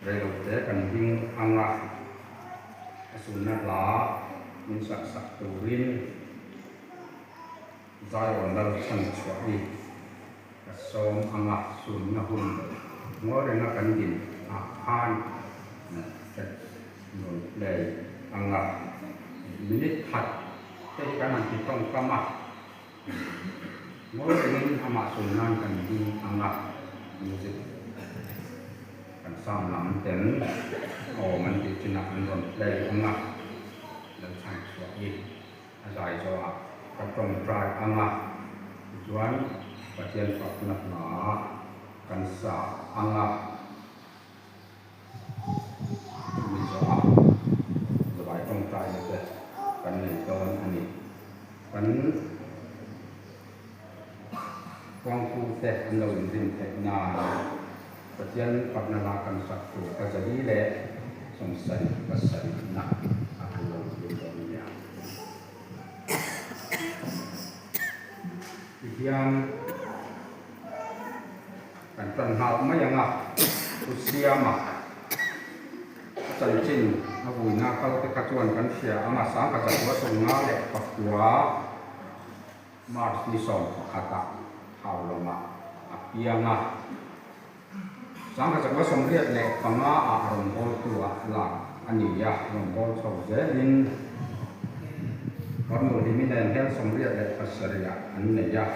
Reilote kan ding anga a sunna hla min sak sak turin Zion lal chhan chhuah hi ka sawm anga sunna hun ngawi renga kan din ah khan track rawn play anga minute khat te hi kan han ti tawngkam a. Ngawi rengin amah sawi nan kan ding ang a, music kan sound lam ten awm an tih chinah an rawn play ang a, lo chhan chhuah hi a zai zawhah ka tawngtai ang a, tichuan Pathian fakna hla kan sa ang a. Chumi zawhah zavai tawngtaina te kan nei dawn a ni. Kan kawngpu te an lo inrin theih nan Pathian fakna la kan sak tur ka zali leh 77 na a kan lo zir dawn nia. Tihian. Kan tan nghal mai ang a, Pu Siama a chanchin a vuina kal te kha chuan kan hria ang a, Sangha Zakua 59 March ni 11 ah Haulawngah a piang a, Sangha Zakua 85 ah rawngbawltu ah lak a ni a, rawnbawl chho zelin Farnu Hlimi nen hian 87 ah an nei a.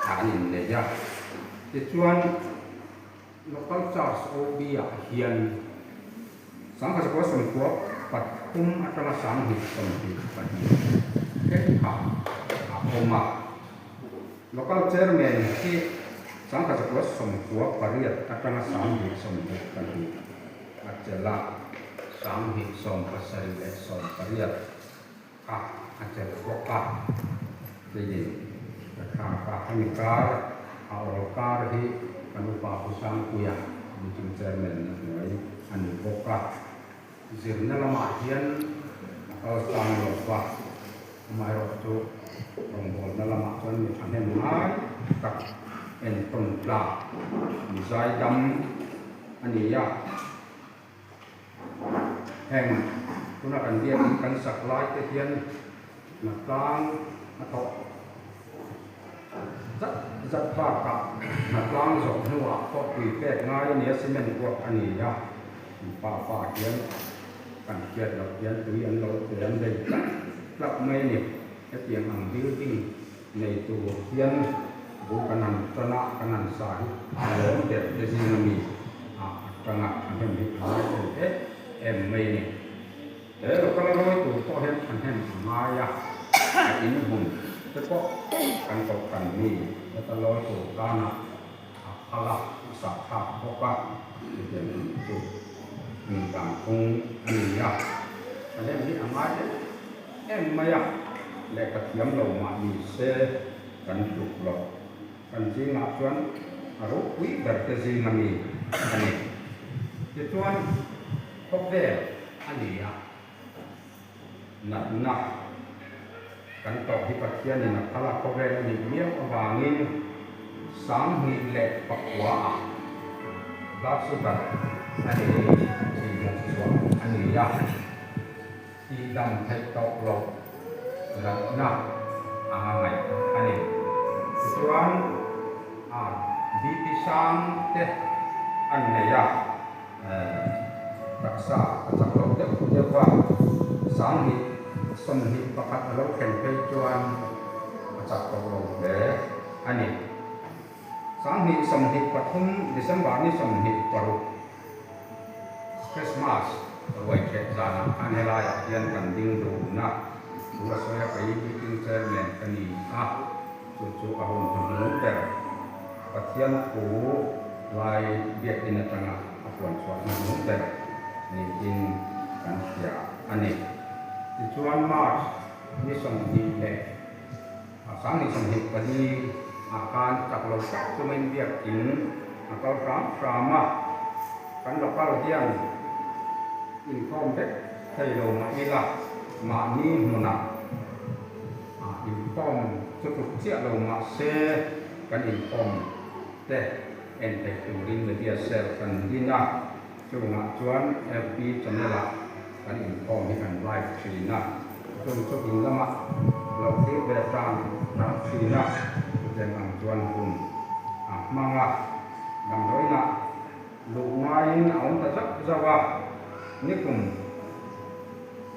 an innei a. Tichuan, Local Church OB ah hian 1993 atanga 2022 thleng kha a awm a. Local Chairman hi 1998 atanga 2022 a chelh a, 2070 kha a chelh bawk a, keiin ka thlak a, hemi kar a awl kar hi kan upa Pu Sangpuia meeting chairman na hnuai a ni bawk a, zirna lamah hian a kal tlang lo va, amaherawh chu rawngbawlna lamah chuan mi thahnem ngai tak entawn tlak mi zaidam a ni a. Heng tuna kan biakin kan sak lai te hian hnatlang a thawh zat zat bakah hnatlang zawh hnuah pawh tui pek ngai a nia cement work a ni a, pa pa hian kan hriat loh hian tui an lo pe an bei tlap tlap mai a ni. Hetiang ang building nei tur hian bul kan han tan a, kan han sa hi a lawm ber te zing ami a atanga thahnem hi a ngai thei em em mai a ni. He local a lawi tur pawh hian thahnem a ngai a, a in hmun te pawh kan kohhran mi heta lawi tur tana a phal a, a sah thlak bawk a, chutiang ang chu indan phung a ni a, thahnem hi a ngai em em mai a, lehkha thiam lo mah ni se kan tluk lo. Kan zingah chuan a ropui ber te zing a mi a ni. Tichuan khawvel a ni a, natna kan tawh hi Pathianin a phal a, khawvel a nih miau avangin 2009 ah blood sugar a ni tih hmuh chhuah a ni a. Tihdam theih tawh loh natna anga ngaih a ni. Tichuan a BP sang te an nei a, taksa a chak loh deuh deuh va, 2021 a lo thlen phei chuan a chak tawh lo hle a ni. 2023 December ni 26. Christmas ruai theh zanah khan helaiah hian kan ding dun a, thu a sawi a, kei meeting chairman ka ni a, chu chu a hun hnuhnung ber Pathian thu lai biakin atanga a puan chhuah hnuhnung ber niin kan hria a ni. Tichuan March ni 20 leh 2024 ah khan chak lo tak chungin biakin a kal hram hram a, kan local hian inkhawm vek thei lo mah ila mahni hmunah inkhawm chu tluk chiah lo mah se kan inkhawm te en theih turin media cell kan din a. Chungah chuan FB channel ah kan inkhawm hi kan live thin a, chung chu in lamah lo thlir ve tan tan thin a, chutiang ang chuan hun a hmang a, damdawiinah luh ngaiin a awm ta zauh zauh a, nikum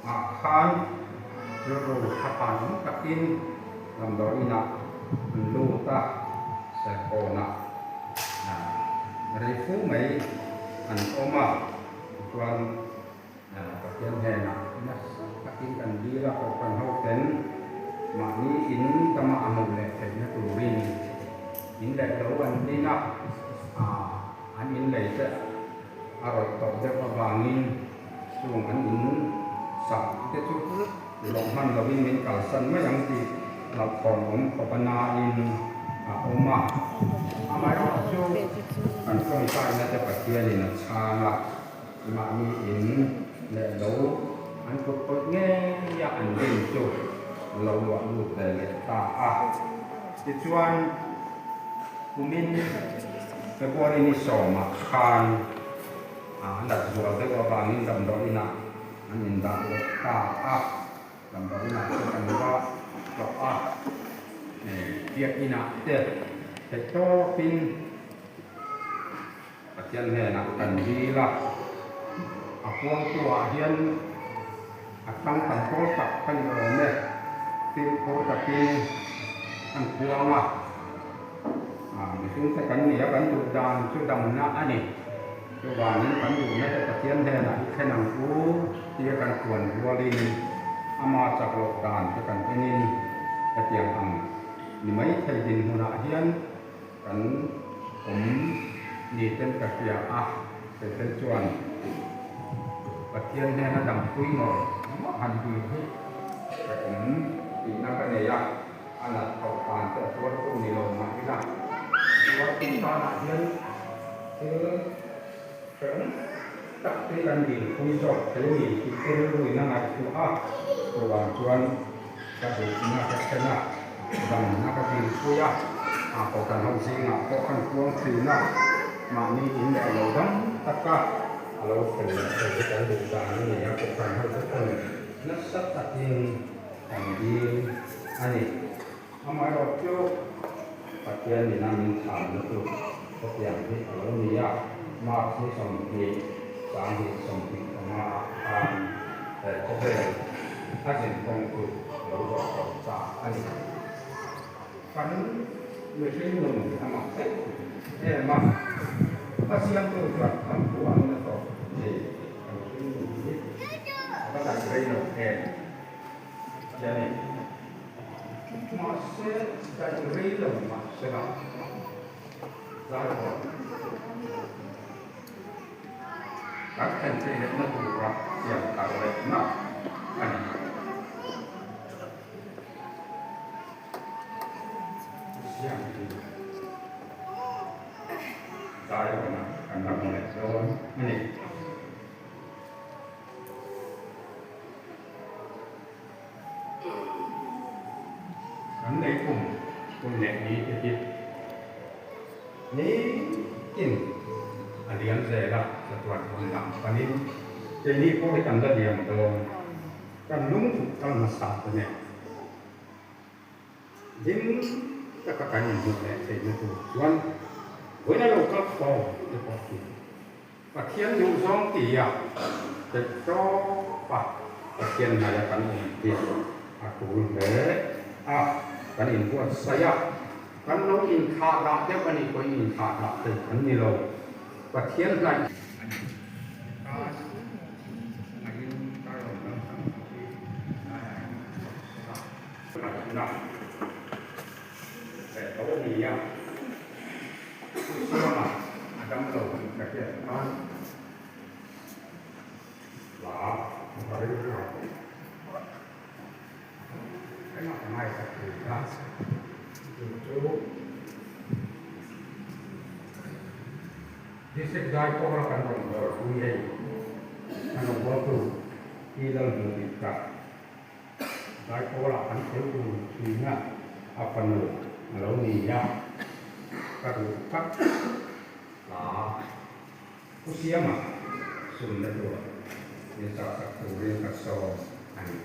ah khan rilru thlapan awm takin damdawiinah an lut a, Serkawnah rei fu mai an awm a, tichuan Pathian hnenah nasa takin kan dil a, kohhran hoten mahni in dama a hmuh leh theihna turin in leh lo an din a, an in lei te a rawih tawh deuh avangin chung an in sak te chu lawm hman lovin min kalsan mai ang tih hlauhthawn awm khawp a nain a awm a. Amaherawhchu kan tawngtaina te Pathianin a chhang a, mahni in leh lo an kut kawih ngei a an rin chu lo luah lut ve leh ta a. Tichuan kumin February ni sawmah khan a nat zual deuh avangin damdawiin ah an indah leh ta a, damdawiin ah te kan va tlawh a, biakinn ah te theih tawpin Pathian hnenah kan dil a, a puangtu ah hian a tang tam pawl tak ka ni awm e, fimkhur takin an puang a, mihring te kan ni a, kan duh dan chu damna a ni. Chuvangin kan duhna te Pathian hnenah i thlen ang u tia kan puan rualin ama chak loh dan te kan enin hetiang ang ni maithei dinhmunah hian kan awm ni ten ka hria a, kei chuan Pathian hnena dampui ngawr ngawr han dil hi ka awm tihna ka nei a, a nat tawh dan te a tuartu ni lo mah ila tuartu tanah hian Thil hrehawm tak te kan dilpui zawk thei a ni tih te rilruin a ngaihtuah a, chuvang chuan ka duhna ka thlen a, damna ka dilpui a, a kohhran ho zingah pawh kan puang thin a, mahni in leh lo dam taka a lo thlen leh thei hi kan duh dan a ni a, kohhran ho te pawn nasa takin kan dil a ni. Amaherawh chu Pathian nena min chhanna chu hetiang hi a lo ni a, March ni 20, 2025 ah khan he khawvel a zin kawng chu a lo zawh tawh ta a ni. Kan mihring nun hi a mak em em a, a siamtu chuan kan puanna tawh thei kan mihring nun hi a va dai rei lo em ti a ni. Mahse, daih rei lo mahse la, zai hawn kan thlen theih lehna tura siam thar lehna a ni. Siam hi zai hawna kan la hmu leh dawn a ni. Kan lei kum hun leh ni te hi nitin a liam zel a, chatuan hun lam panin keini pawh hi kan la liam dawn, kan lungthup kal hmasa te nen hlim taka kan inhmuh leh theihna tur chuan vawiin a lo kal khawm te pawh hi Pathian duhzawng tia theih tawp a Pathian hnaia kan awm hi a tul hle a, kan inbuatsaih a, kan lo inthlah dah deuh a nih pawhin inthlah dah thei kan ni lo. Pathian hnaih a ni tan ngaihin Kailawn lamthlang hi tlaiah hian chhuak sela. Pakhatna leh tho a ni a. Pu Siama a dam lo tih ka hriat khan hla ka rilru a engah ka ngaithla thin a, chu chu District Daipawla kan rawn dawrpui hei a rawn bawltu Pi Lalhmuhdik ka. Daipawlah kan fel tur thin a, a fanu a lo ni a, ka duh tak hla. Pu Siama. Sunna tur min sak sak turin ka sawm a ni.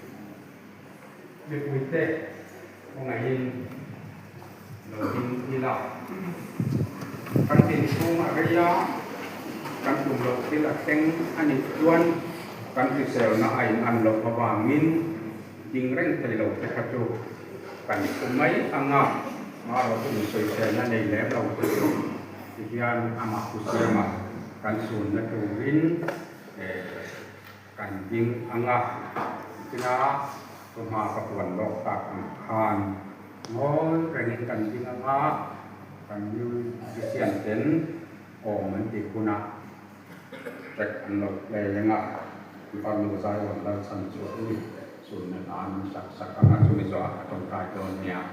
Mipuite kawngaihin lo ding ila, kan inchhung a rei a, kan tum loh thil a thleng a nih chuan kan hriselna a in an loh avangin ding reng thei lo te kha chu kan thu mai ang a, marawh chu insawiselna nei lem lo te chu tihian amah thu siama kan sunna turin Kan ding ang a, tina chawhma ka puan lawk tak ang khan ngawi rengin kan ding ang a, kan musician ten awm an tih hunah track an lo play ang a, farnu zaiawn lalchhan chu i sunna hla an sak sak ang a, chumi zawhah ka tawngtai dawn nia.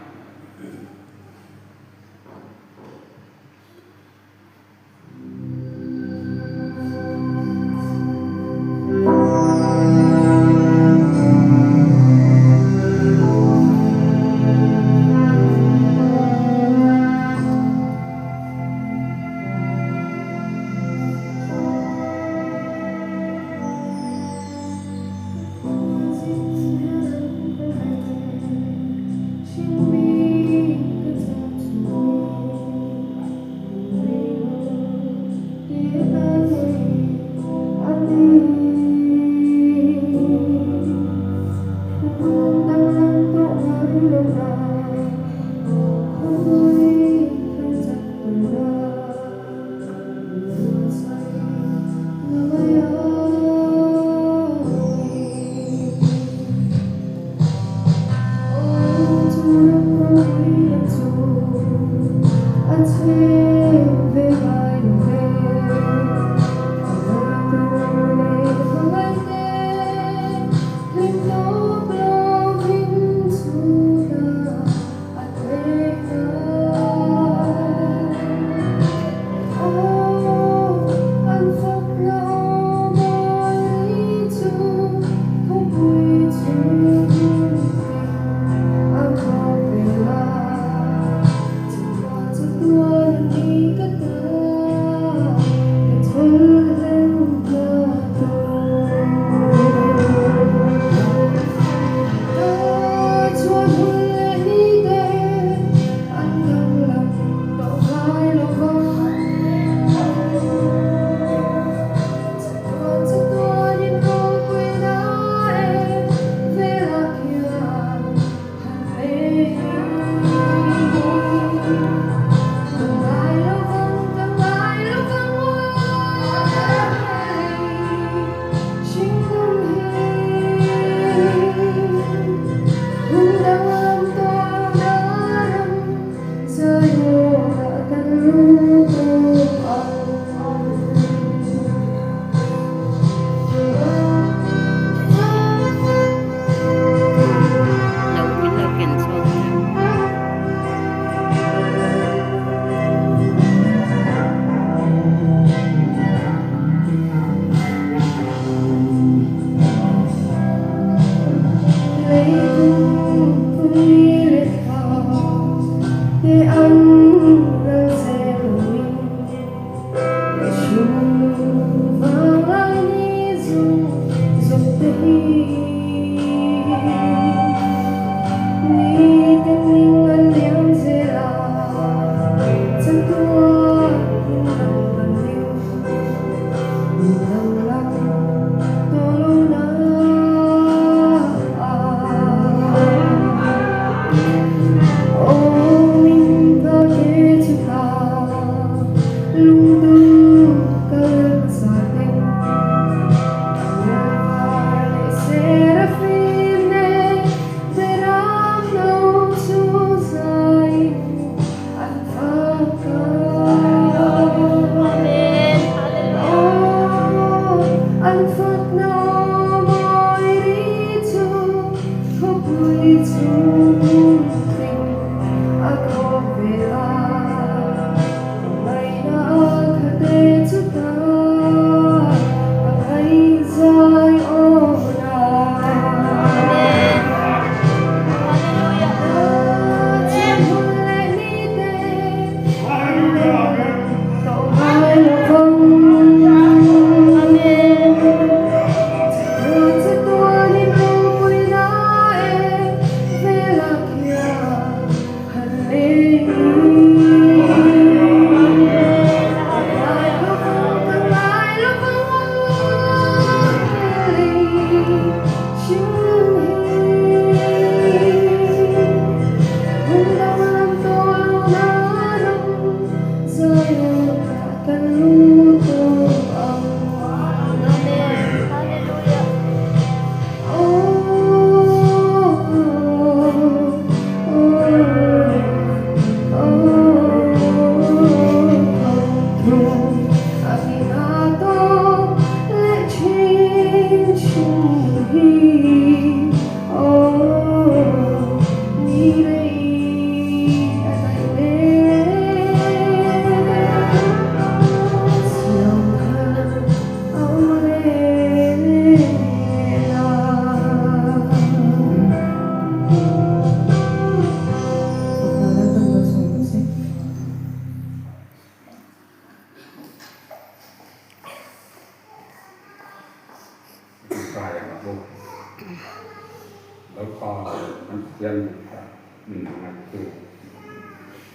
Pathian duh tak min hmangaihtu.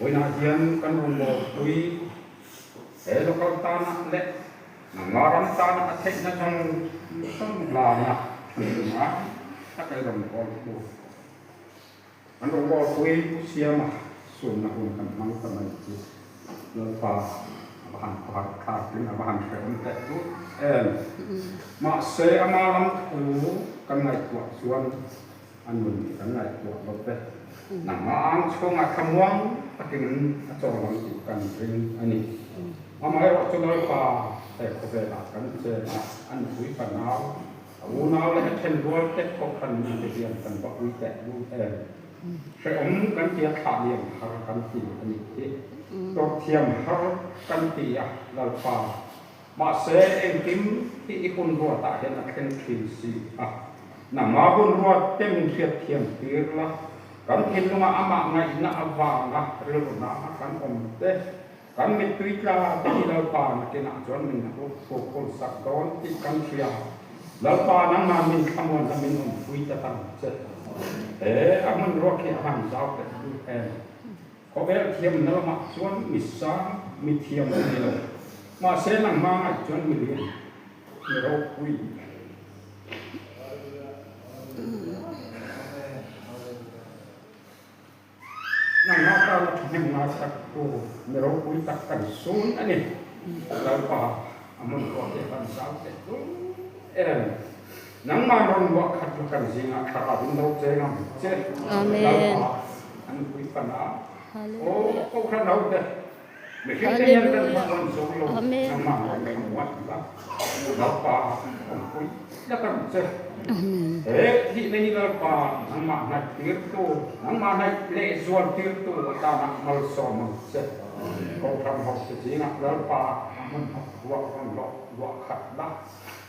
Vawiinah hian kan rawngbawlpui he local tanah leh nangmah ram tanah a theihna zawng zawng hlana thununga tak ei rawngbawltu. Kan rawngbawlpui Pu Siama sunna hun kan hmang ta mai chu Lalpa a va han khawhar thlakin a va han hrehawm teh tut em. Mahse ama lam thu kan ngaihtuah chuan a nun hi kan ngaihtuah lo ve. Nangmah ang chhungah thlamuang takin a chawl ang tih kan ring a ni. Amaherawhchu Lalpa he khawvelah kan chen a, a nupui fanau, a unau leh a thenrual te pawh kan mi te hian kan va ui teh lut em. Hrehawm kan tia thlah lian har kan ti a nih hi. Tawrhthiam har kan ti a Lalpa. Mahse, engkim hi i hun ruatah hian a thleng thin si a. Nangma hun ruat te min hriatthiam tir la, kan thinlungah amah ngaihna avanga rilruna a kan awm te, kan mittui tla te hi Lalpa nakinah chuan min hruk sak dawn tih kan hria. Lalpa nangmah min thlamuan la min awmpui ta tang che. He a hmun ruak hi a han zau teh lut em? Khawvel thiamna lamah chuan mi sang, mi thiam a ni lo. Mahse nangmah ngaih chuan mi lian, mi ropui. Nangmah tana thahnem ngai tak tu, mi ropui tak kan sun a ni. Lalpa, a hmun ruak hi a van zau teh hlum em. Nangmah rawn luah khat la kan zingah thlarau in lo cheng ang che. Lalpa an pui pan a. Aw Kohhran ho te, mihring te hian kan hman rawn zo lo, nangmah rawn thlang uat la. Lalpa an pui tlat ang che. He thihna hi Lalpa nangmah hnaih tirtu, nangmah hnaih lehzual tirtu atana malsawm ang che. Kohhran ho te zingah Lalpa a hmun ruak rawn lawh luah khat la.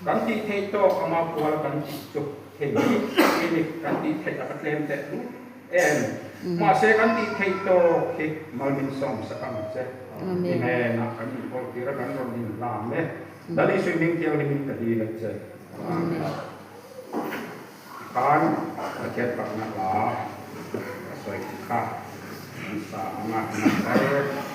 Kan tih theih tawk ama pual kan tih chu thei hi ni, kan tih theih a va tlem teh lut em. Mahse kan tih theih tawk hi mal min sawm sak ang che. I hnenah kan inkawl tir a kan rawn inhlam e. Lal Isui hming thianghlimin ka dil a che. Amen. Tikhan Pathian fakna hla ka sawi kha kan sa anga number 30.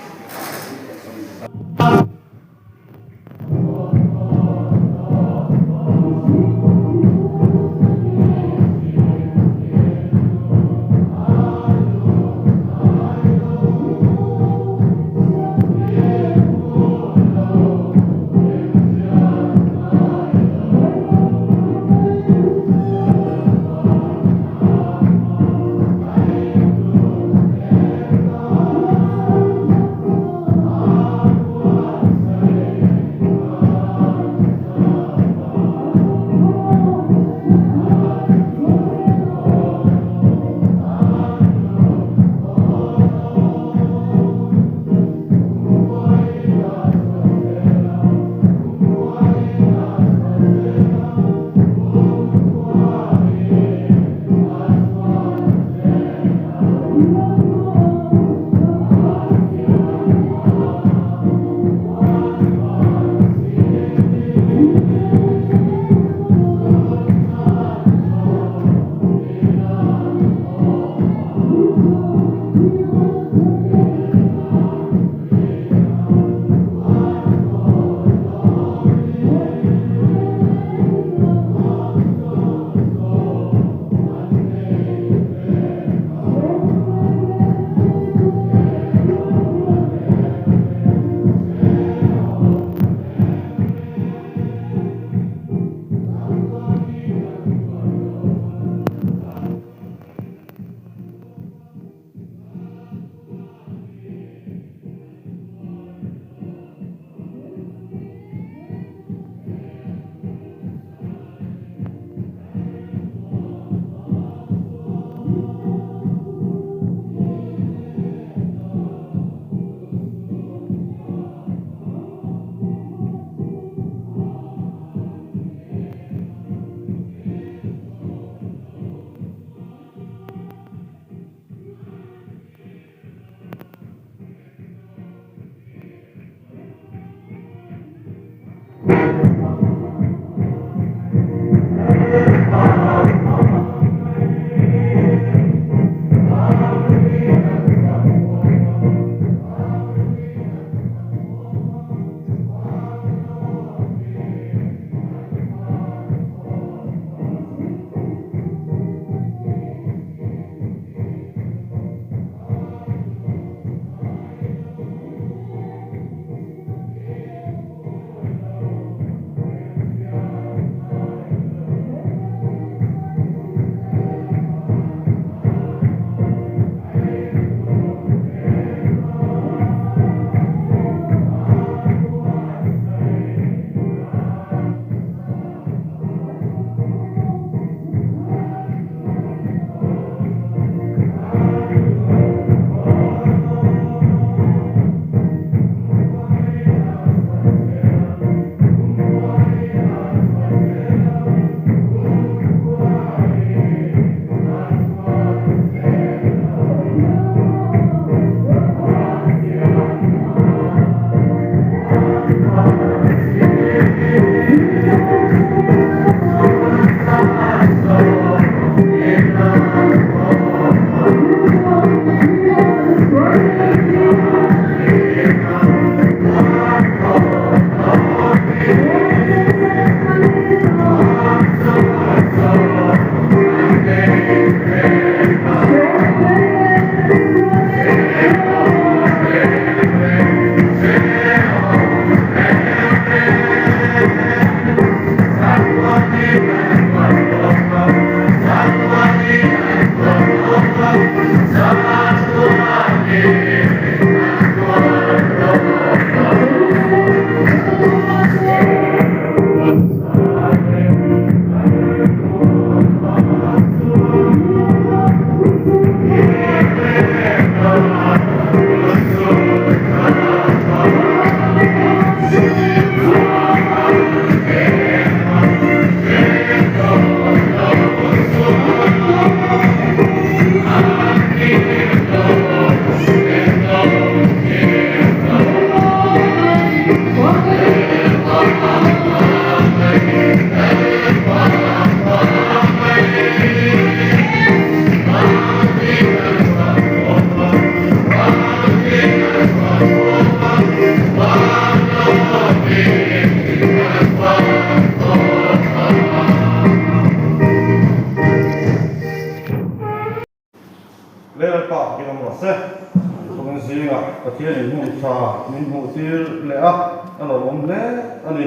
tha min hmuh tir leh a, a lawmawm hle a ni.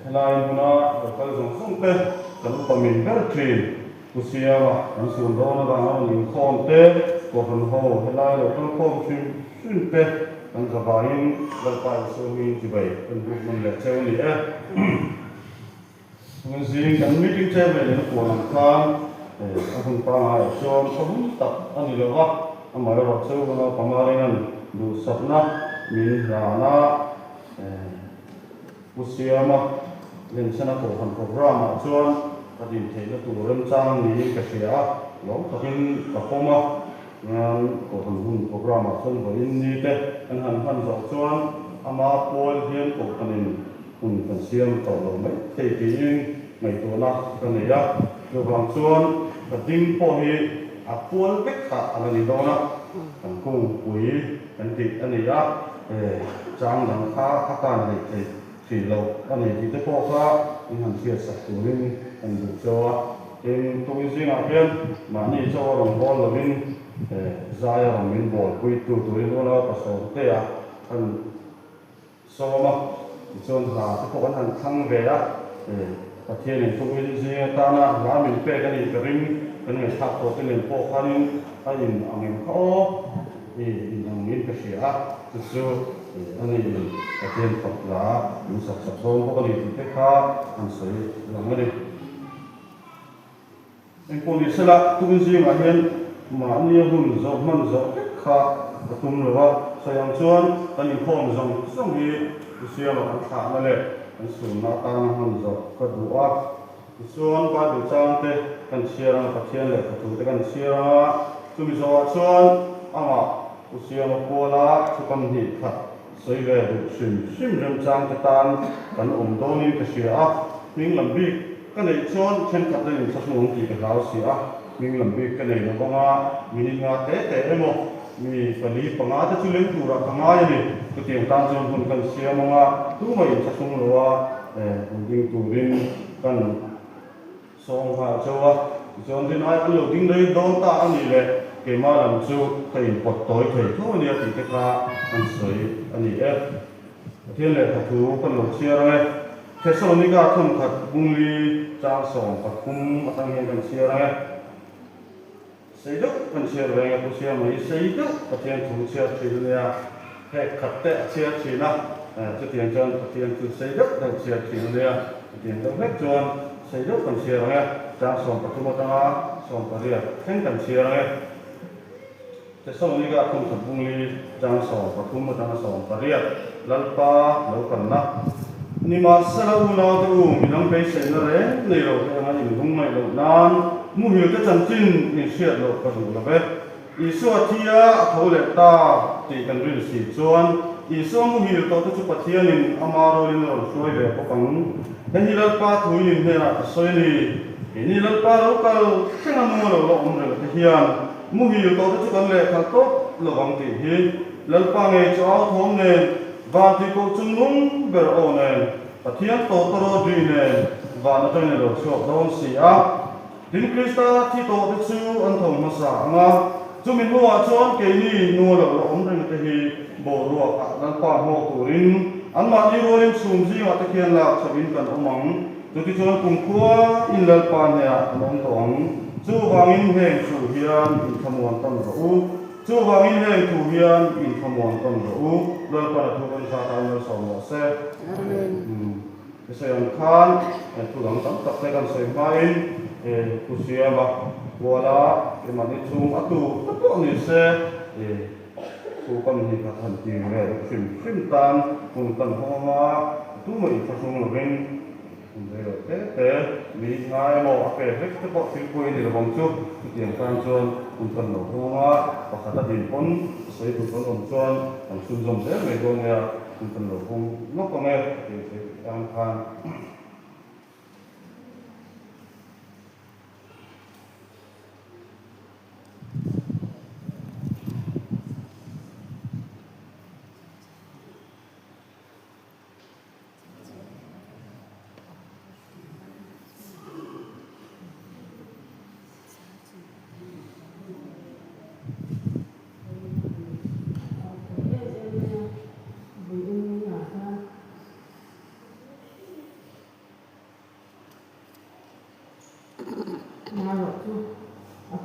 Helai hmuna lo kal zawng zawng te kan upa min ber thin. Pu Siama kan sun dawn avanga rawn inkhawm te, Kohhran ho helai lo kal khawm hrim hrim te kan zavaiin Lalpa Isua hmingin chibai kan buk nawn leh cheu a ni e. Zing kan meeting chairman in a puan ang khan a hun pangaiah chuan tha hum tak a ni lo va, amaherawh chu naupang Aringa'n duhsakna min hlan a, Pu Siama Lenchena Kohhran programme ah chuan ka din theihna tur remchang niin ka hria a, lawm takin ka pawm a, chuan Kohhran hun programme ah chuan vawiin ni te kan han hman zawh chuan ama pual hian Kohhranin hun kan siam tawh lo mai thei tiin ngaihtuahna ka nei a, chuvang chuan ka ding pawh hi a pual vek kha a la ni dawn a, kan kungpui kan tih a ni a, chang dang kha a kan neih theih hrih loh a ni tih te pawh kha in han hriat sak turin kan duh cheu a, tin tukin zingah hian mahni chaw a rawn bawl lovin zai a rawn min bawlpui tu turin unau pasawmtea kan Sawm a, tichuan hla te pawh kan han thlang ve a, Pathianin tukin zing atana hla min pek a nih ka ring, kan ngaihthlak tawh te nen pawh khanin a in ang em kha aw, i in ang in ka hria a, chu chu a ni in Pathian fak hla min sak sak dawn bawk a ni tih te kha an sawi lang a ni. Engpawh ni sela, tukin zingah hian mahnia hun zawh hman zawh vek kha ka tum lo a, sawi ang chuan kan inkhawm zawng zawng hi u Siama kan thlahna leh kan sunna atana hman zawh ka duh a. Tichuan Bible changte kan chhiar anga Pathian lehkha thute kan chhiar anga chumi zawhah chuan amah u Siama kuala thukam hnih khat sawi ve duh hrim hrim remchangte tan kan awm dawnin ka hria a, hming lam bik Ka neih chuan thenkhat la inthlahrung ang tih ka hlau si a, hming lam bik ka nei lo vang a, minute nga te te emaw mi pali panga te chu leng turah ka ngai a ni. Chutiang tan chuan hun kan siam ang a, tumah inthlahrung lo a hun ding turin kan sawng nghal chauh a. Tichuan rin ai an lo ding rei dawn ta a nih leh keimah lam chu ka inpawt tawi thei tho a nia tih te kha an sawi a ni e. Pathian lehkha thu kan lo chhiar ang e. Thesalonika thawnkhat bungli chang 13 atang hian kan chhiar ang e. Sei deuh kan chhiar ve ang e, Pu Siama hi sei deuh Pathian thu chhiar thin a nia, phek khat te a chhiar thin a, chutiang chuan Pathian chu sei deuh deuh chhiar thin a nia, chutiang deuh hlek chuan sei deuh kan chhiar ang e, chang 13 atanga 18 thleng kan chhiar ang e. Thesalonika thawnkhat bungli chang 13 atanga 18, Lalpa lo kalna. Nimahsela unaute u, midang beiseina reng nei lo te anga inlung ngaih loh nan muhil te chanchin inhriat loh ka duh lo ve. Isua thi a a tho leh ta tih kan rin si chuan Isua muhil tawh te chu Pathianin ama rualin a rawn hruai ve bawk ang. Hei hi Lalpa thuin in hnenah ka sawi a ni. Keini Lalpa lo kal thleng a nung a lo la awm reng te hian Muhil tawh te chu kan lehkhalh tawp lo ang tih hi Lalpa ngei chu au thawm nen, van tih koh chung nung ber aw nen, Pathian tawh tawraw dri nen van atangin a lo chhuak dawn si a. Tin Krista thi tawh te chu an tho hmasa ang a, chumi hnuah chuan keini nu lo la awm reng te hi boruak ah Lalpa hmuak turin anmahni rualin chhum zingah te khian lak chhoin kan awm ang. Chutichuan kumkhua in Lalpa hnehah kan awm tawh ang. Chuvangin heng thu hian inthlamuan tawn rawh u. Chuvangin heng thu hian inthlamuan tawn rawh u. Lalpan a thu kan zat a, malsawm rawh se. Amen. Ka sawi ang khan thu dang tam tak te kan sawi hmain Pu Siama Kuala keimahni chhung a tu te pawh ni se thu kan hi kha han ti ve duh hrim hrim tan hun kan hawng anga tumah inthlahrung lovin Hun rei lo te te, mi ngai emaw a pe vek te pawh thil pawi a ni lo ang chu. Chutiang tan chuan hun kan lo hawng a, pakhat a din pawn a sawi duh kan awm chuan kan chhunzawm zel mai dawn nia, hun kan lo hawng lawk ang e a ti sawi tan khan.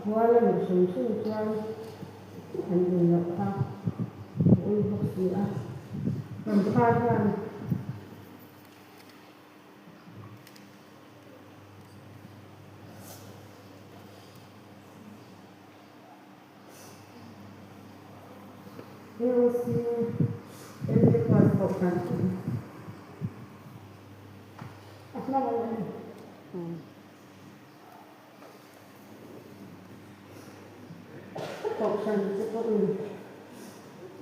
Khual a luh hrim hrim chuan han in loh kha a ui bawk si a, kan pa hian AOC Pentecost Kohhran a hmang a ni. Kohhran te pawhin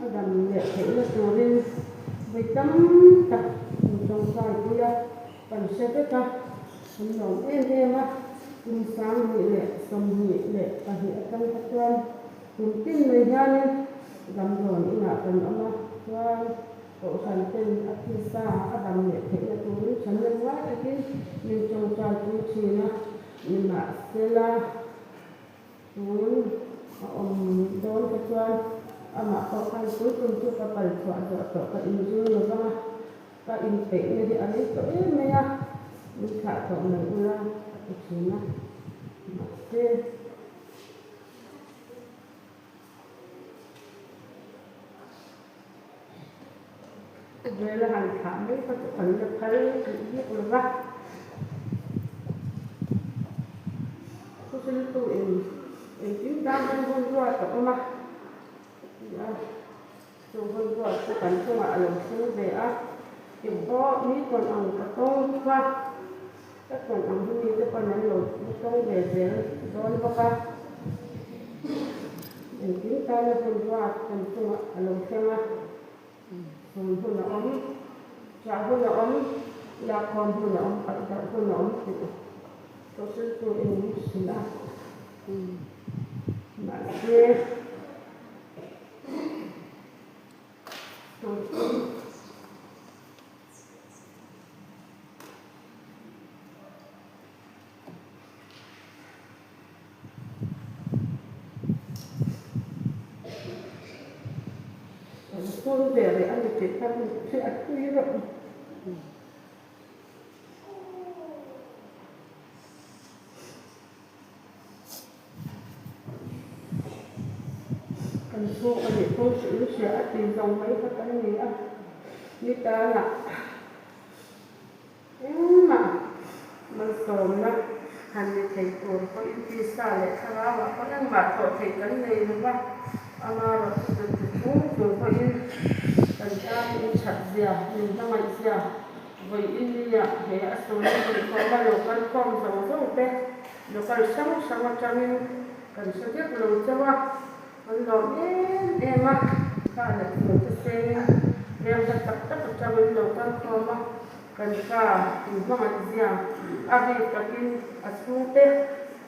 a dam leh theihna turin vawi tam tak min tawngtai pui a, kan hre vek a, kan lawm em em a. Kum 2022 atang kha chuan kum tin mai hianin damdawn inah kan awm a, chuan Kohhran ten a thisa a dam leh theihna turin thanem ngai takin min tawngtai pui thin a, nimahsela tun a awm dawn kha chuan amah pawh khan tun tum chu ka kal chhuah zawh tawh ka inzir lo vang a, ka inpeihna hi a rei tawh em mai a, min thlah tawh mai ula a ti thin a, mahse. Vela han thlah mai kha chu kan la phal tih bik lo va. Thuhriltu in engtin tan hian hun ruat a awm a ti a, chu hun ruat chu kan chungah a lo thleng ve a, engpawh mi tawn ang ka tawng bawk a, ka tawn ang hi mite pawn an lo tawng ve zel dawn bawk a. Engtin tana hun ruat kan chungah a lo thleng a, chhun hun a awm, chah hun a awm, lakkhawm hun a awm, paih darh hun a awm tih Thawhsiltu in min hrilh a. Mahse, tun Kan phur ve leh a ni tih kha min hriat pui reuh. Kan chhung a nih pawh hrilh in hria a ti zawng mai kha kan ni a, nitanah. Engmah malsawmna han ni thei tur pawhin tisa leh thlarauah pawh engmah thawh theih kan nei lo va, amarawh chu chu chung chung pawhin kan tan in that zia, min hmangaih zia vawi India he a sawina inkhawm a local khawm zawng zawng te local hrang hrang atangin kan hre vek lo chauh a, kan lawm em em a. Kha leh hmuh te sengin rel hla tak tak atangin local khawm a kan pa in hmangaih zia a bik takin a chhungte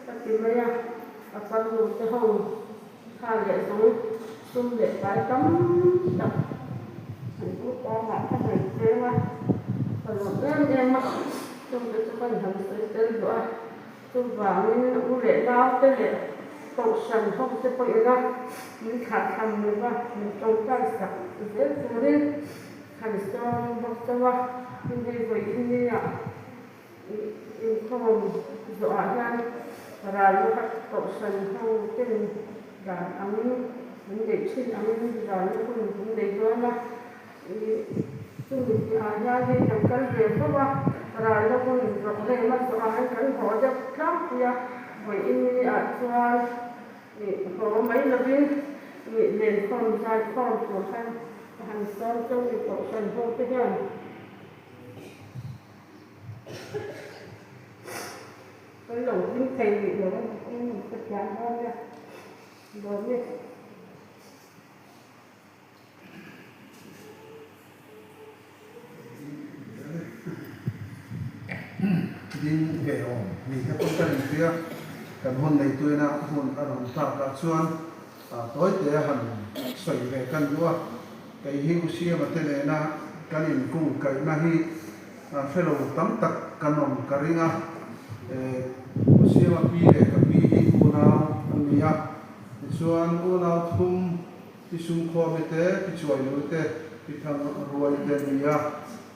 ka ti mai a, a farnu te ho kha leh zawng sum leh pai tam tak an u tangah ka hnaih cheng a, ka lawm em em a, chungte chu kan han sawi tel duh a. Chuvangin u leh naute leh kohhran ho te pawhin a min thlah tham lova min tawngtai sak zel turin han sawm bawk chauh a. Tin hei vawi innia inkhawm zawhah hian ral laka kohhran ho ten dan angin min neih thin angin ral na hun kan nei dawn a. Chumi piahah hian hei kan kal ve fo a, ral la hun rawk rem a zawhah hian kan haw deuh tlangpui a, vawiin niah chuan haw mai lovin lenkhawm zaikhawm tur khan ka han sawm chauh ni kohhran ho te hian. Kan lo hlim thei rih lo a ni, eng ka thiam dawn nia, lawm e. Ding ve awm ni te pawh ka rinpui a, kan hun neituina hmun a rawn tlakah chuan tawite a han sawi ve kan duh a, kei hi U Siama te nena kan inkung kaihna hi hrelo tam tak kan awm ka ring a, U Siama pi leh ka pi hi unau an ni a, tichuan unau thum Pi Sumkhawmi te, Pi Chuainui te, Pi Thangruai te ni a,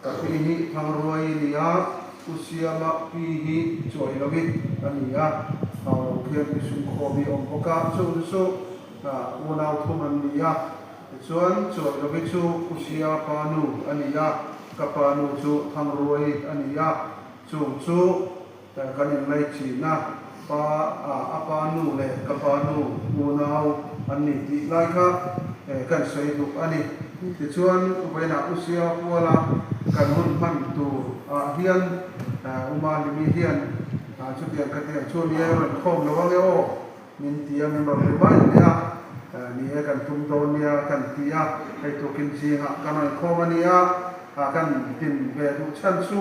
ka pi hi Thangruai i ni a, Pu Siama pi hi Chuailovi a ni a. Haulo khian Pisum khawm hi a awm bawk a, chung chu unau thum an ni a. Tichuan, Chuailovi chu Usia pa nu a ni a, ka pa nu chu Thangruai a ni a, chung chu kan inlaichin a, pa a pa nu leh ka pa nu unau an ni tih lai kha kan sawi duh a ni. Tichuan, vawiinah Usia puala kan hun hman tur ah hian Uma Limi hian chutiang ka ti ang chu nia rawn khawm lo ange aw. Min ti a, min rawn remind leh a, ni e kan tum dawn nia kan ti a, hei tukin zingah kan rawn khawm a nia, kan din ve duh chhan chu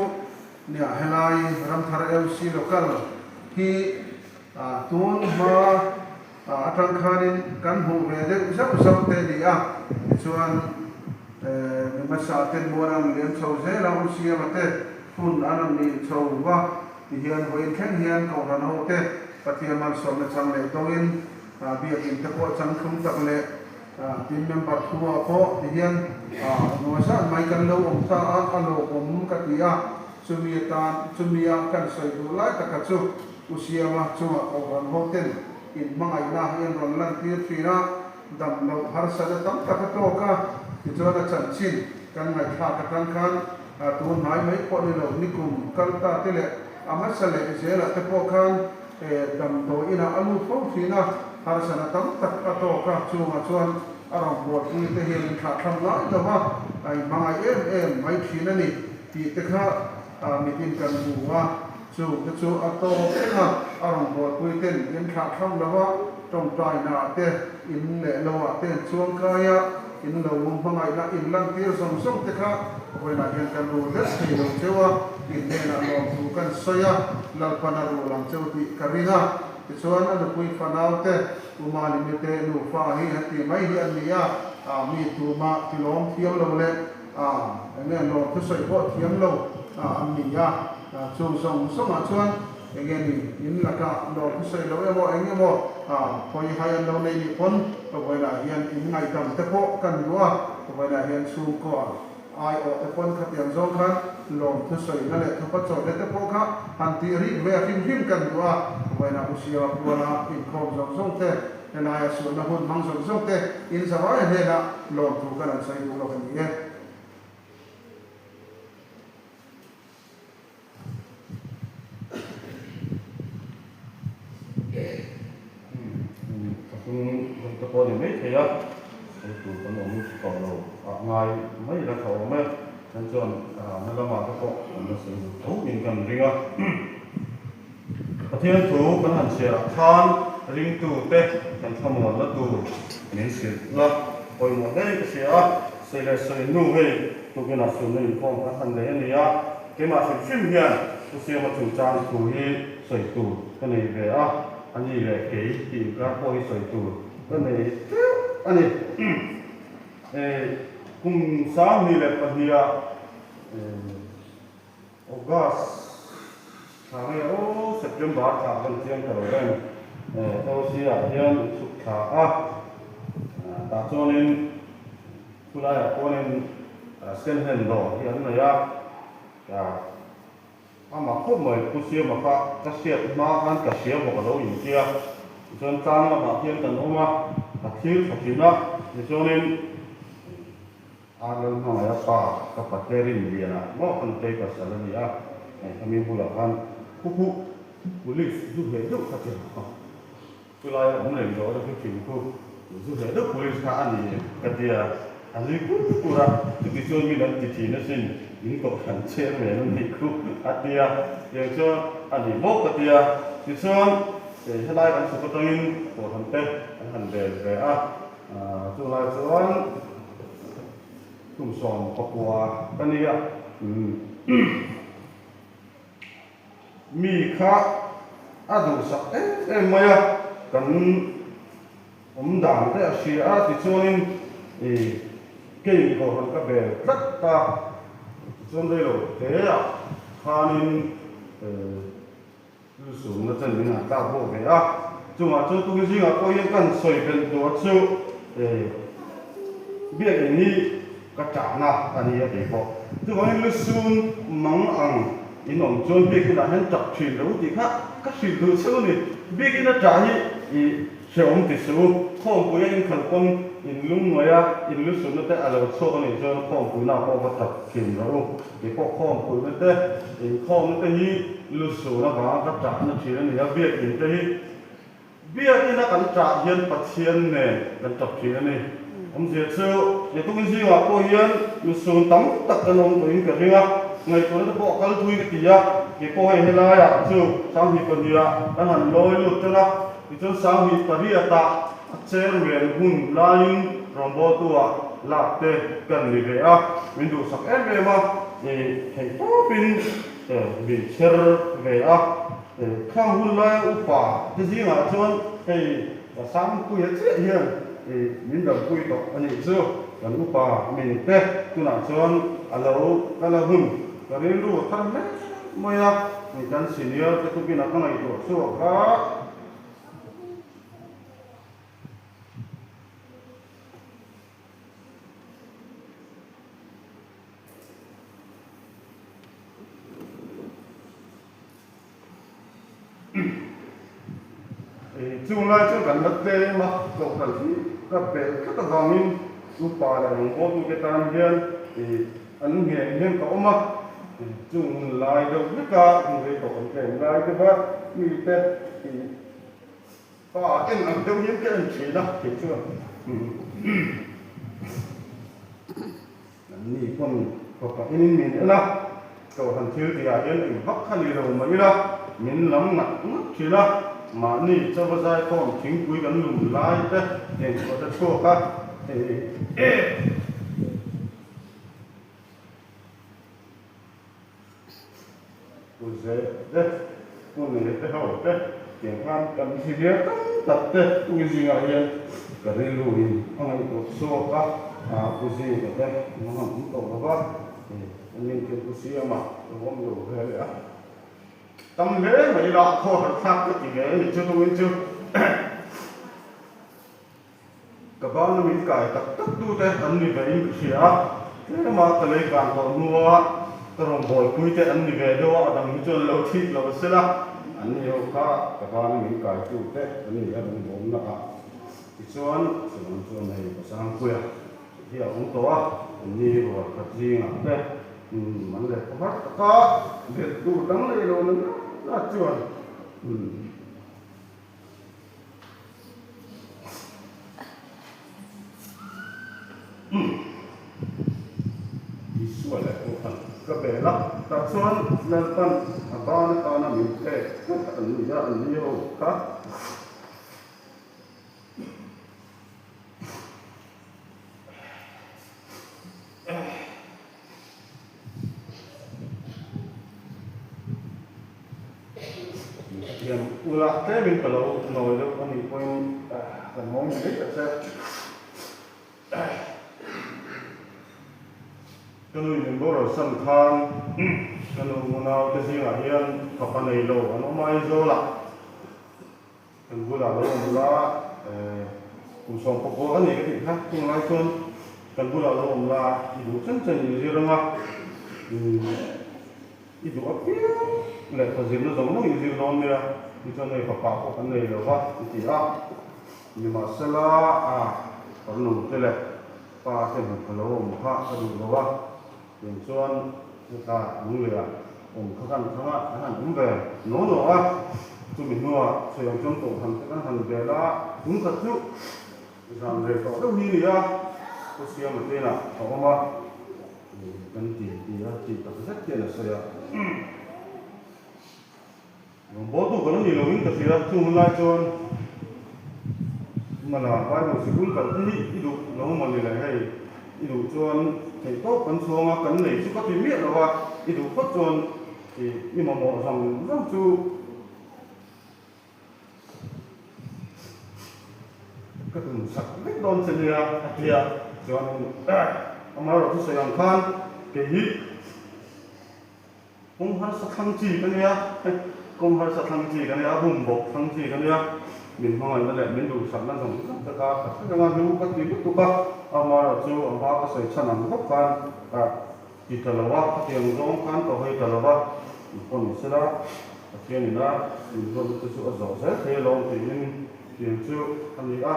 nia helai Ramthar LC local hi tun hma atang khanin kan hmuh ve deuh zauh zauh te a ni a, tichuan mi hmasa ten muan an liam chho zel a, U Siama te hun an rawn nih chho va. Tihian vawiin thleng hian Kohhran ho te Pathian malsawmna chang leh dawngin biakinn te pawh chang thlum tak leh team member thu ah pawh tihian engemaw zat mai kan lo awm ta a, a lawmawm ka ti a, chumi atan chumi a kan sawi duh lai taka chu U Siama chungah Kohhran ho ten in hmangaihna hi an rawn lantir thin a, dam loh harsatna tam tak a tawk a, tichuan a chanchin kan ngaihthlak atang khan Tun hnai mai pawh ni lo, nikum kal ta te leh a hmasa leh zelah te pawh khan damdawi inah a lut fo thin a, harsana tam tak a tawk a, chungah chuan a rawngbawlpui te hian in thlahthlam ngai lo va, a inhmangaih em em mai thin a ni tih te kha mitin kan hmu a, chung te chu a tawk thleng a, a rawngbawlpui ten in thlahthlam lo va, tawngtainaah te, in leh loah te an chuangkai a. In lo hmangaihna in lantir zawng zawng te kha vawiinah hian kan rul vek thei lo cheu a, in hnenah lawmthu kan sawi a, Lalpan a rul ang cheu tih ka ring a. Tichuan a nupui fanau te, U Malimi te nufa hi han tih mai hi an ni a, mi tumah tilawm thiam lo leh eng nge lawmthu sawi pawh thiam lo an ni a, chung zawng zawngah chuan Eng nge ni, in lakah lawm thu sawi lo emaw eng emaw hawi hai an lo nei nih pawn ka vawiinah hian in ngaihdam te pawh kan duh a, ka vawiinah hian chhungkaw aiawh te pawn khatiang zawng khan lawm thu sawina leh thupa chawhna te pawh kha han tih rik ve a hrim hrim kan duh a, ka vawiinah U Siama Puala inkhawm zawng zawng te, helaia sualna hun hmang zawng zawng te in zavai hnenah lawm thu kan han sawi duh lo a ni e. Ka hnung rawng te pawh a ni mai thei a, sawi tur kan awm tawh lo ah ngai mai ila tha awm e, chuan chuan rana lamah te pawh kan la sawi duh tho in kan ring a. Pathian thu kan han chhiar ah khan ringtu te kan thlamuanna tur min hrilh la pawimawh hle ka hria a, sawi leh sawi hnu hei tukinah sunna inkhawm kan han nei a ni a. Keimah hrim hrim hian Pu Siama chungchang thu hi sawi tur ka nei ve a, a ni leh kei tih inkar pawh hi sawi tur ka nei teuh a ni. Kum 22 ah August thla nge aw September thla kan chiang ta lo em LC ah hian chhuk thla a, tah chuanin Khulaiah pawnin second hand dawr hi an nei a, amah khawp mai Pu Siama kha ka hriat hma khan ka hria bawk a lo inti a, tichuan tlang lamah hian kan awm a, ka thlir tha thin a, tichuanin Arlal hmangaih a pa ka pate Rinliana maw ka nutei pasal a ni a, hemi bulah khan khuh police zu heh deuh kha ti a. Chulai a awm reng zawh chu thing khu zu hle deuh police kha a ni ka ti a, a nui kur kur a, chuti chuan min an ti thin asin, in kohhran chairman a nih khu a ti a, tiang chuan a ni bawk ka ti a, tichuan helai kan chhuk atangin kohhran te an han bel ve a, chulai chuan kum 19 ka ni a. Mi kha a duhsak em em mai a, kan awm dan te a hria a, tichuanin ih kei kohhran ka bel tlat a, tichuan reilo te ah khanin lusumna chen min han tlak bawk ve a, chungah chuan tun zingah pawh hian kan sawi belh duh a chu ih biakinn hi ka tahna a ni a tih pawh chuvangin lusun mang ang. In awm chuan biakin ah hian tap thin lo tih kha ka hrilh duh cheu a ni. Biakin a tah hi i hrehawm ti suh u. Khawmpui a inkhal pawn in lungngaih a, in lusutna te a lo chhuak a nih chuan khawmpuina pawh va tap thin rawh u. Kei pawh khawmpuina te, inkhawmna te hi lusuna vanga ka tahna thin a ni a, biakin te hi Biakina kan ṭah hian Pathian nen kan ṭap ṭhin a ni. Awmzia chu Nitukin zingah pawh hian lusun tam tak kan awm tawhin ka ring a, ngaihtuahna te pawh a kal thui ka ti a, kei pawh hei helaiah chu Sanghnih pahniha kan han lawi lut ṭan a, tichuan Sanghnih pariatah a chairman hun laiin rawngbawltu-ah lak te kan ni ve a, min duhsak em em a, theihtawpin min chher ve a. Khang hun laia upa te zingah chuan hei Sangpuia chiah hian min rampui tawh a nih chu. Kan upa min te tunah chuan a lo kal a hun ka rilru a thar hle mai a, kan senior te tukin a ka ngaihtuah chhuak a. Chung lai chuan kan la tlem a, kohhran hi ka belh tlat avangin upa leh rawngbawltute tan hian an ngheng hian ka awm a, chung hun lai deuh veka hun rei tawh kan tlem lai deuh a, mite pa en ang deuh hian ka en thin a, kei chuan. Anni pawn fapa enin min en a, Kohhran thil tihah hian eng vak kha ni lo mah ila min lam ngat ngat thin a, mahni chawa zaikhawm thingpui kan lum lai te eng pawh te chhuak a, Pu Zeh te, Pu Nei te ho te tiang khan kan hriat tam tak te tui zingah hian ka rilruin a ngaihtuah chhuak a, Pu Zinga te an han awm tawh lo va, an inthil Pu Siama lo awm lo ve leh a. Tam hle mai ila khaw harh thlak ka ti ve a ni chu tuin chu. Ka bana min kai tak tak tute an ni ve in ka hria a, tlema ka lei kan tawh hnua ka rawn bawlpui te an ni ve deuh a, a dang hi chuan lo thik lo a sela, an ni ho kha ka bana min kai tute an ni a rawn bawmna ah tichuan chuan chuan hei ka Sangpuia hi a awm tawh a, an ni rual khat zingah te an leh khaw har taka belh tur dang leh lo na na chuan. Isua leh Kohhran ka bel a, tah chuan Lalpan a ban atana min pek tlat an ni a, an ni ho kha. Thiam ula tlemin ka lo nawi deuh a nih pawhin kan hawng ni mai ta che. Ka nu in min boral san khan ka nu unau te zingah hian fapa nei lo an awm a Aizawlah kan bulah lo awm la kum 11 a ni ka tih kha chung lai chuan kan bulah lo awm la i duh chen chen in zir anga I duh apiang lehkha zirna zawng zawng i zir dawn nia, tichuan hei fapa pawh kan nei lo va i ti a. Nimahsela a farnu te leh pa te hmuh kha lo awm kha ka duh lo a, tiang chuan heta lungleiah awm kha kan thlang a, kan han awm ve naw naw a. Chumi hnuah sawi ang chuan kohhran te kan han vel a, tum khat chu zan rei tawh deuh hi a ni a, Pu Siama te inah a awm a. Kan ti ti a, tih tak zet hian a sawi a. Rawngbawltu ka lo ni loin ka hria, chung hun lai chuan Mala Bible sikul kal te hi i duh lo maw ni le hei, i duh chuan theihtawp kan chhuang a, kan nei chu ka ti miah lo a, i duh phawt chuan i mamawh zawng zawng chu Ka tum sak vek dawn che nia a ti a, chuanin amaherawh chu sawi ang khan kei hi kawng harsa thlang chi ka nia, kawng harsa thlang chi ka nia, a bum bawk thlang chi ka nia, min hmangaihna leh min duhsakna zawng zawng te kha ka hre reng a, hlu ka ti lutuk a, amaherawh chu a hma ka sawi chhan ang bawk khan ka ti ta lo a, khatiang zawng khan ka hawi ta lo a. Inpawh ni sela, Pathian ina min ruatna te chu a zawh zel thei alawm tiin tiang chu a ni a.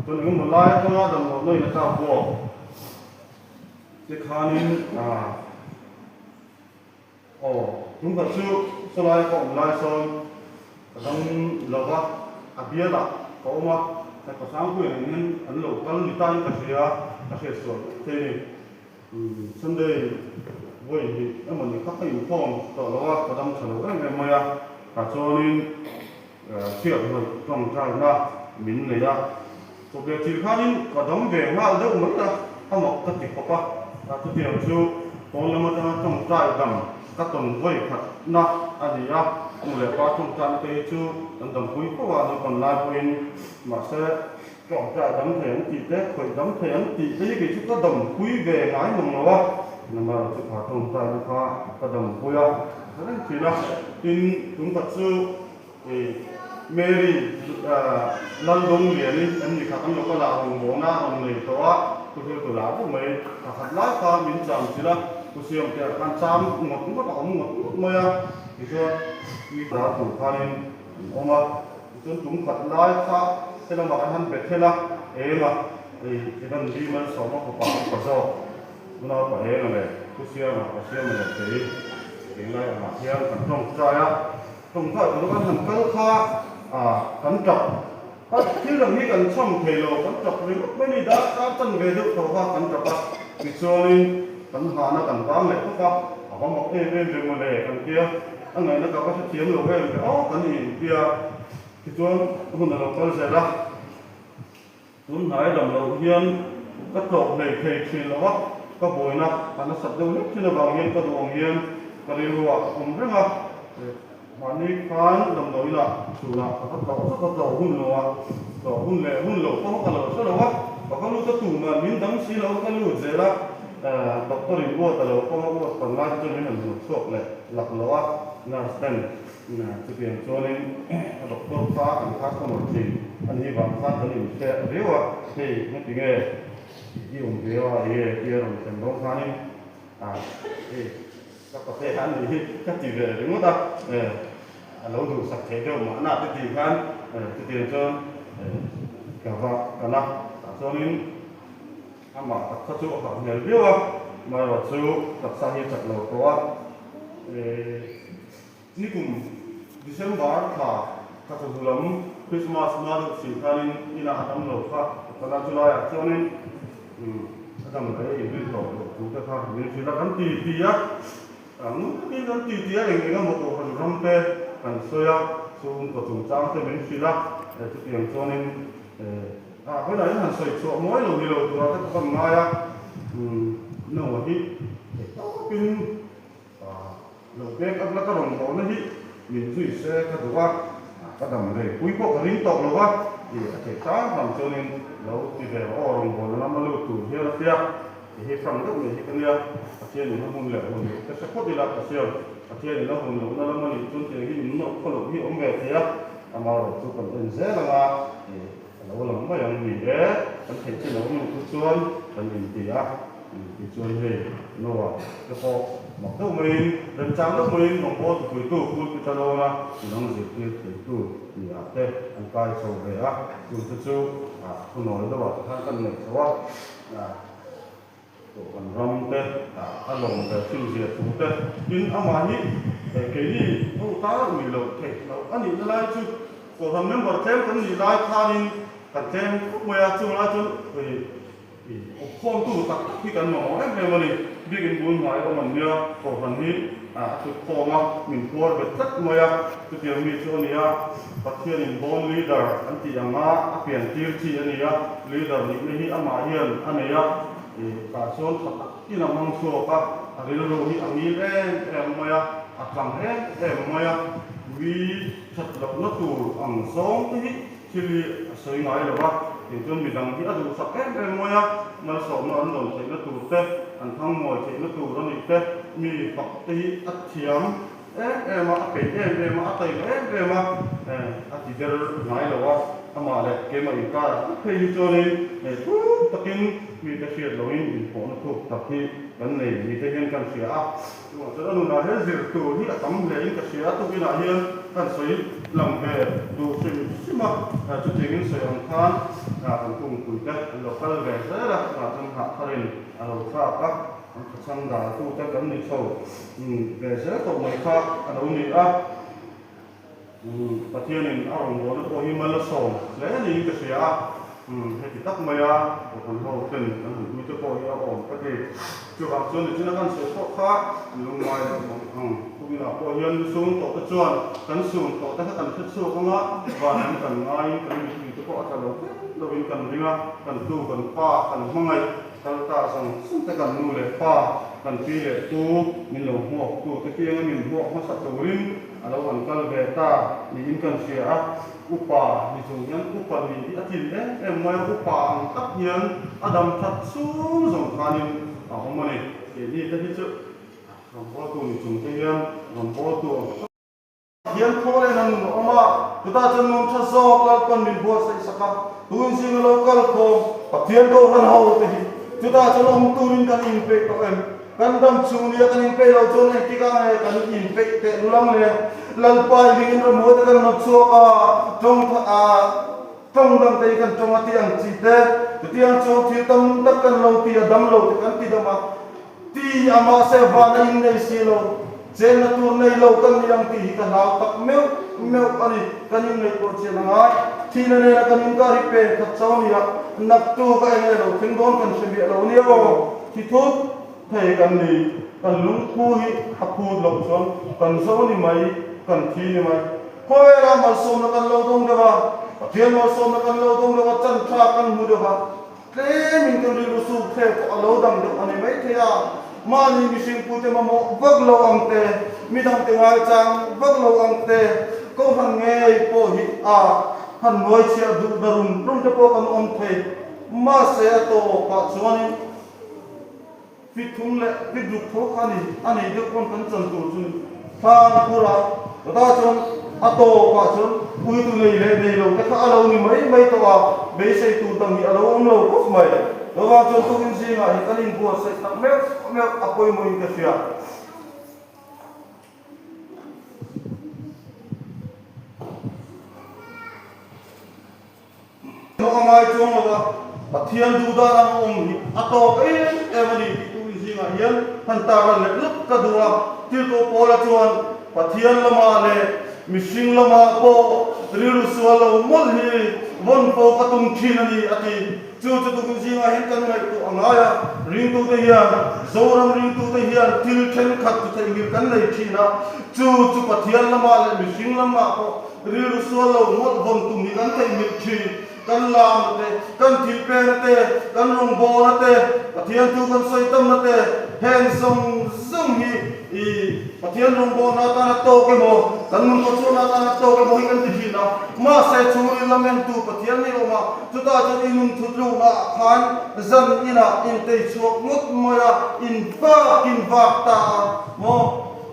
Chuan engemaw lai atanga damlohna in a tlak buak te khanin aw tumkhat chu sawlai ka awm lai sawn ka dang lova a bialah ka awm a, ka sangpuiah hian an lo kal ni tain ka hria, ka hriatsual thei a ni. Sunday vawi hnih emaw ni kha ka inkhawm tawh lo a, ka dam tha lo em em mai a, tah chuanin hriat hlawih tawngtaina min nei a, chawpleh thil khanin ka dam ve nghal deuh mai a, a mak ka ti khawp a, chutiang chu pawn lam atanga tawngtai dam ka tawn vawi khatna a ni a, nu leh pa tawngtaina te hi chu kan dampui fo a, naupang lai pawhin mahse Tawngtai dam thei ang tih te, khawih dam thei ang tih te hi kei chu ka dampui ve ngai mang lo a, Namar chu kha tawngtaina kha ka dampui a, ka reng thin a. Tin, tungkhat chu Mary Laldawng Liani an ni kha kan local ah rawngbawlna a rawn nei tawh a, thu thil tu lah deuh mai, pakhat lai kha min cham chilh a, Pu Siamtea khan cham ngawt ngawt a awm ngawt ngawt mai a, tichuan mi lar tur khanin an awm a. Tichuan tum khat lai kha helamah kan han bet hel a, enga hei Evan Lee Malsawma fapa upa zawk unaupa enga leh Pu Siama pa Siama leh kei englai angah hian kan tawngtai a, tawngtai tura kan han kal kha kan tap a, thil dang hi kan chham thei lo, kan tap ringawt mai ni, darkar chan ve deuh tawh kha kan tap a, tichuanin kan hana kan vang leh tawp a, a va mak em em ve mawle kan tia. A ngaihna ka va hrethiam lo em ve aw kan intia tichuan hun a lo kal zel a, tun hnai dam loh hian ka tlawh hlei thei thin lo a, ka buaina a nasat deuh hlek thin avang hian ka duh ang hian ka rilru ah ka awm reng a, mahni khan damdawi inah chhunah ka va tlawh zauh a, tlawh hun lo a, tlawh hun leh hun lo pawh ka lo hre lo a, ka va lut a tumah min dang si lo ka lut zel a, doctor in uat a lo pawm a, uat pan lai te chuan min han hnawt chhuak leh. Laklawh a nurse ten chutiang chuanin a doctor kha an customer thin a nih vang khan kan inhre riau a, hei ngati nge i awm ve a enge tia rawn thlen dawn khanin hei ka pate a nih hi ka ti ve ringawt a, a lo duhsak thei deuh mahna te tih khan chutiang chuan ka va kan a, tah chuanin Amah tak kha chu a harh hmel viau a, amaherawh chu taksa hi a chat lo tawh a. Nikum December thla thla chawhnu lam Christmas hma deuh si khanin inah a dam lo kha a kal a, chulaiah chuanin a dam leh inrin tawh loh thu te kha min hrilh a, kan ti ti a, ngun takin kan ti ti a, eng eng emaw kohhran ram te kan sawi a, chhungkaw chungchang te min hrilh a, chutiang chuanin Ah, vawilah hian han sawi chhuah mawi lo ni lo tura te pawh kan ngai a, no hi theih tawpin lo pek a la ka rawn bawhna hi min zui se ka duh a, ka dam rei pui pawh ka ring tawh lo va, ih a theih hram hram chuanin lo ti ve rawh aw rawn bawhna lama lut tur hian a tia, ti hi hrang deuh mai hi ka nia, Pathianin a hun leh hun loh te hre phawt ila ka siam, Pathianin a hun lohna lama nih chuan tiang hi min nawrh khaw loh hi awm ve thei a, amaherawhchu kan en zel anga ih. A lo lang mai ang ni e, kan theih chin a awm loh chu chuan kan inti a, tichuan hei Noah te pawh mak deuh maiin, remchang deuh maiin rawngbawl tupuitu pulpit a lawn a, midang zirtir theitu ni ah te an kai chho ve a, chung te chu thunawi deuh ah te khan kan neih chho a. Kan ram te a lawm ve thin zia thu te tin amah hi keini ho ta ui loh theih loh a nihna lai chu Kohhran member tlem kan nih lai khanin kan tlem khawp mai a, chung lai chuan awpkhawmtu tak tak hi kan mamawh em em a ni. Biakin bul hnai awm an nia, Kohhran hi a thutkhawm a, min phuar bet tlat mai a, chutiang mi chu a ni a, Pathianin born leader an tih ang a, a pian tir chi a ni a, leader nihna hi amah hian a nei a, ih tah chuan tha takin a hmang chhuak a, a rilru hi a ngil em em mai a, a tlang em em mai a, mi that lohna tur ang zawng te hi thil hi a sawi ngai lo a, tin chuan midang hi a duhsak em em mai a, malsawmna an dawn theihna tur te, an thangmawi theihna tur a nih te, mi fak te hi a thiam. Em em a, a peih em em a, a taima em em a, a ti der ngai lo a. Amah leh keimah inkarah tak phei hi chuanin hei thuk takin mite hriat loin inpawhna thuk tak hi kan nei mite hian kan hria a. Chuvang chuan a nunah hian zir tur hi a tam hle in ka hria a, tukinah hian kan sawi lang ve duh hrim hrim a, chutiangin sawi ang khan kan kungpui te an lo kal ve zel a, chutah chuan nghah tharin a lo thlak a, an thachhang daltu te kan ni chho ve zel tawh mai kha a lo ni a. Pathianin a rawngbawlna pawh hi mal a sawm hle niin ka hria a, heti tak maia Kohhran ho ten kan han ui te pawh hi a awm ka ti. Chuvang chuan nichina kan sawi pawh kha lungngai leh mang ang tukinah pawh hian lusung tawh te chuan kan sun tawh te kha kan hre chhuak ang a, van lam kan ngaiin kan mittui te pawh a tla lo hle lovin kan ring a, kan tu kan pa kan hmangaih kal ta zawng zawng te kan nu leh pa kan pi leh pu min lo hmuak tu te kianga min hmuak hmasa turin A lo han kal ve ta niin kan hria a, upa ni chung hian upa ni hi a tlin em em mai a, upa ang tak hian a dam that chhung zawng khanin a awm a ni. Keini te hi chu rawngbawltu ni chung te hian rawngbawltu ang tak hian thaw len an nun a awm a, chutah chuan nun tha zawk Lalpan min buatsaih sak a, tun zinga lo kal khawm Pathian Kohhran ho te hi chutah chuan awm turin kan inpeih tawh em? Kan dam chung nia kan inpeih lo chuan engtik ah nge kan inpeih teh lulang le? Lalpa i hmingin ramhuai te kan nawt chhuak a, tawng tawng dang te hi kan tawng a tih ang chi te, chutiang chuan thil tam tak kan lo ti a, dam lo te kan ti dam a, ti a mahse van a innei si lo, chenna tur nei lo kan ni ang tih hi ka hlau tak meuh meuh a ni, kan inngaihtuah chian a ngai. Thihna nena kan inkar hi pen khat chau a ni a, naktuk a eng nge lo thleng dawn kan hre miah lo nia aw. Thi thut thei kan ni, kan lungphu hi a phut loh chuan kan zo ni mai, kan thi ni mai. Khawvela malsawmna kan lo dawng deuh a, Pathian malsawmna kan lo dawng deuh a, chan tha kan hmu deuh a, tlemin kan rilru suk thlek pawh a lo dang deuh a ni mai thei a. Mahni mihring pute mamawh vak lo ang te, midangte ngaichang vak lo ang te, kohhran ngei pawh hi a han nuaichhiah duh na rum rum te pawh kan awm thei. Mahse a tawpah chuanin fit thum leh fit ruk tho kha a ni, a nei deuh pawn kan chan tur chu ni. Thlan a phur a, chutah chuan a tawpah chuan uitu nei leh nei lo te kha a lo ni mai mai tawh a, beisei tur dang hi a lo awm lo khawp mai. Chuvang chuan tukin zingah hi kan inbuatsaih tak meuh meuh a pawimawhin ka hria. Hnawh a ngai chuang lo a, Pathian duh dan ang awm hi a tawk em em a ni tih tuin zingah hian han tarlan leh lawk ka duh a. Tirhkoh Paula chuan Pathian lamah leh mihring lamah pawh rilru sual lo mawlh hi vawn fo ka tum thin a ni a ti. Chu chu tukin zingah hian kan ngaihtuah a ngai a, ringtute hian, Zoram ringtute hian thil thenkhat chu theihnghilh kan nei thin a, chu chu Pathian lamah leh mihring lamah pawh Rilru sual lo ngawt vawn tum hi kan theihnghilh thin. Kan lamna te, kan thilpena te, kan rawngbawlna te, Pathian thu kan sawi tamna te, heng zawng zawng hi i Pathian rawngbawlna atana tawk emaw, kan nun khawchhuahna atana tawk emaw hi kan ti thin a. Mahse, chhungril lam entu Pathian ni awm a, chutah chuan i nun thutluknaah khan zan inah intei chhuak ngawt mai a, in vak in vak ta a maw?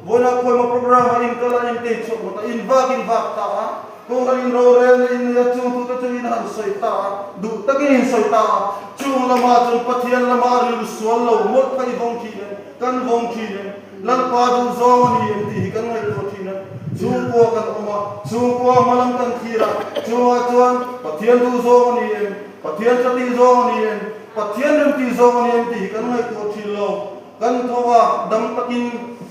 Vawiinah khuaima program a inkal a, intei chhuak ngawt a, in vak in vak ta a, Kohhran in rorelna in nei a, chung thute chu in han sawi ta a, duh takin in sawi ta a, chung lamah chuan Pathian lama a rilru sual lo mawlh kha i vawng thin em, kan vawng thin em, Lalpa duh zawng a ni em tih hi kan ngaihtuah thin a, chhungkua kan awm a, chhungkua hma lam kan thlir a, chungah chuan Pathian duh zawng a ni em, Pathian tha tih zawng a ni em, Pathian rem tih zawng a ni em tih hi kan ngaihtuah thin lo. Kan tho a, dam takin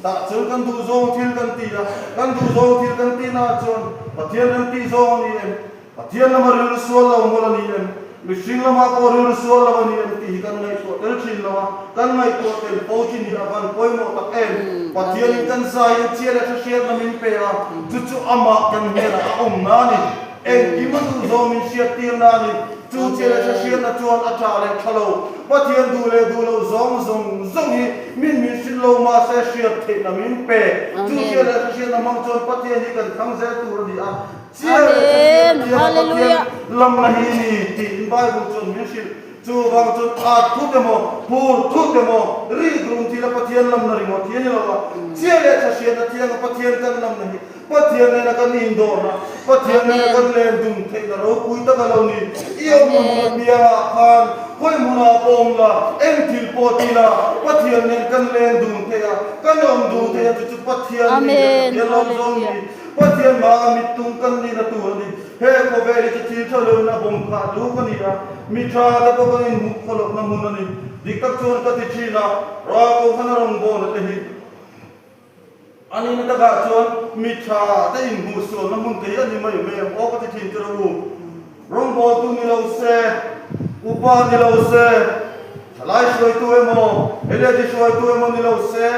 tah chuan kan duh zawng thil kan ti a, kan duh zawng thil kan tih naah chuan Pathian rem tih zawng a ni em? Pathian lama rilru sual lo mawlh a ni em? Mihring lamah pawh rilru sual lo a ni em tih hi kan ngaihtuah tel thin lo a, kan ngaihtuah tel fo thin hi a van pawimawh tak em? Pathianin kan zaiin chhia leh hre hriatna min pe a, chu chu amah kan hnenah a awm na a ni. Engkim a duh zawng min hriat tirna a ni. Chu chiah leh hre hriatna chuan a tha leh tha lo. Pathian duh leh duh loh zawng zawng zawng hi min min hrilh lo mahse hriat theihna min pe. Chu chiah leh hre hriatna hmang chuan Pathian hi kan thlang zel tur a ni a. Chiah leh hre hriatna thianga Pathian lamna hi ni tiin Bible chuan min hrilh. Chuvang chuan at thut emaw, phur thut emaw, rik rum thila Pathian lamna ringawt hi a ni lo a, chhia leh tha hriatna thianga Pathian kan lamna hi Pathian nena kan indawrna, Pathian nena kan len dun theihna ropui tak a lo ni. I awmna hmun apiangah khan khawi hmunah pawh awm la, eng thil pawh ti la, Pathian nen kan len dun theih a, kan awm dun theih a, chu chu Pathian mi leh Pathian lawm zawng ni. Pathian hmaah a mittung kan nihna tur a ni. He khawvel hi chu thil tha loin a bawm khah luk a ni a, mi tha te pawh kan inhmuh khawlawkna hmun a ni. Dik tak chuan ka ti thin a, Râl Kohhran a rawngbawlna te hi a nihna takah chuan mi tha te inhmuh sualna hmun te hi a ni mai mai ang aw ka ti thin tir u. Rawngbawltu ni lo se, upa ni lo se, thalai hruaitu emaw, Eliaji hruaitu emaw ni lo se,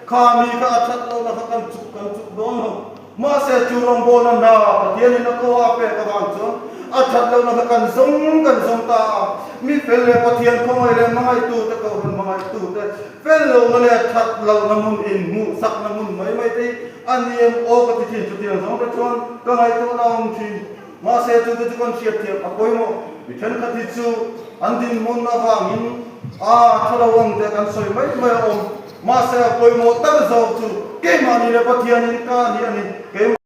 kha mi kha a that lohna kha kan chuk kan chuk dawn lo. Mahse, chu rawngbawlna hna Pathianin a ko a pek avang chuan a that lohna kha kan zawng kan zawng ta a. Mi fel leh Pathian khawngaih leh hmangaihtute, Kohhran hmangaihtute fel lohna leh that lohna hmun inhmuhsakna hmun mai mai te hi a ni em aw ka ti thin. Chutiang zawng te chuan ka ngaihtuahna a awm thin. Mahse, chute chu kan hriatthiam a pawimawh. Mi thenkhat hi chu an dinhmun avangin a tha lo ang te kan sawi mai mai a awm. Mahse a pawimawh tak zawk chu keimahni leh Pathianin ka ni a ni. Keimah.